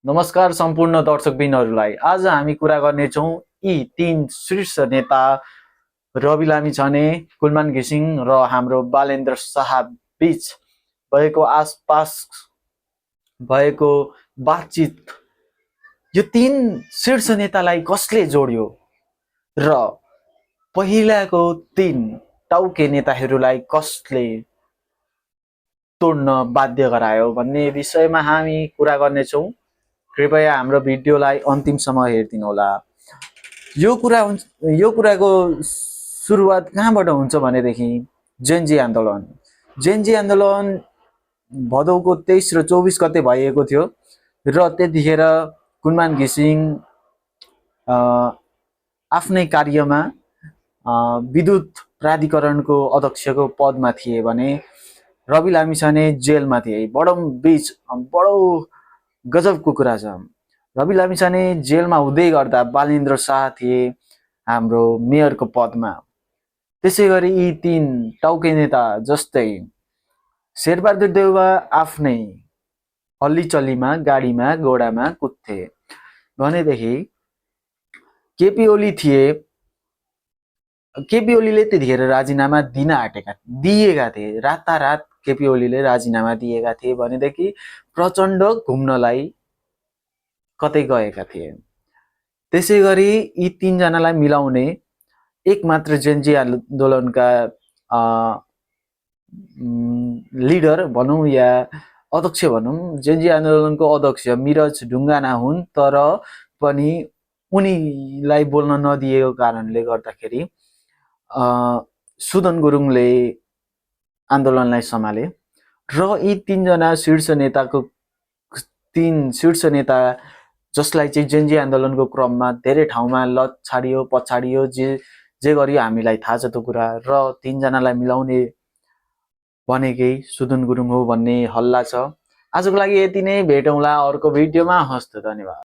नमस्कार सम्पूर्ण दर्शकबिनहरूलाई। आज हामी कुरा गर्नेछौँ यी तीन शीर्ष नेता रवि लामिछाने, कुलमान घिसिङ र हाम्रो बालेन्द्र शाह बीच भएको आसपास भएको बातचित। यो तीन शीर्ष नेतालाई कसले जोड्यो र पहिलाको तीन टाउके नेताहरूलाई कसले तोड्न बाध्य गरायो भन्ने विषयमा हामी कुरा गर्नेछौँ। कृपया हाम्रो भिडियोलाई अन्तिमसम्म हेरिदिनु होला। यो कुराको सुरुवात कहाँबाट हुन्छ भनेदेखि जेनजी आन्दोलन। जेनजी आन्दोलन भदौको 23 र 24 गते भएको थियो र त्यतिखेर कुलमान घिसिङ आफ्नै कार्यमा विद्युत प्राधिकरणको अध्यक्षको पदमा थिए भने रवि लामिछाने जेलमा थिए। बडो गजबको कुरा छ। रवि लामिछाने जेलमा हुँदै गर्दा बालेन्द्र शाह थिए हाम्रो मेयरको पदमा। त्यसै गरी यी तीन टाउके नेता जस्तै शेरबहादुर देउवा आफ्नै हल्लीचल्लीमा गाडीमा घोडामा कुद्थे भनेदेखि केपी ओली थिए। केपी ओलीले त्यतिखेर राजीनामा दिएका थिए। रातारात केपी ओलीले राजीनामा दिएका थिए भनेदेखि प्रचण्ड घुम्नलाई कतै गएका थिए। त्यसै गरी यी तीनजनालाई मिलाउने एकमात्र जेनजी आन्दोलनका लिडर भनौँ या अध्यक्ष भनौँ, जेनजी आन्दोलनको अध्यक्ष मिरज ढुङ्गाना हुन्। तर पनि उनीलाई बोल्न नदिएको कारणले गर्दाखेरि सुदन गुरुङले आन्दोलनलाई सम्हाले र यी तीनजना शीर्ष नेता जसलाई चाहिँ जेनजी आन्दोलनको क्रममा धेरै ठाउँमा लछाडियो पछाडियो जे गरियो हामीलाई थाहा छ त्यो कुरा। र तीनजनालाई मिलाउने भनेकै सुदन गुरुङ हो भन्ने हल्ला छ। आजको लागि यति नै। भेटौँला अर्को भिडियोमा। हस्त, धन्यवाद।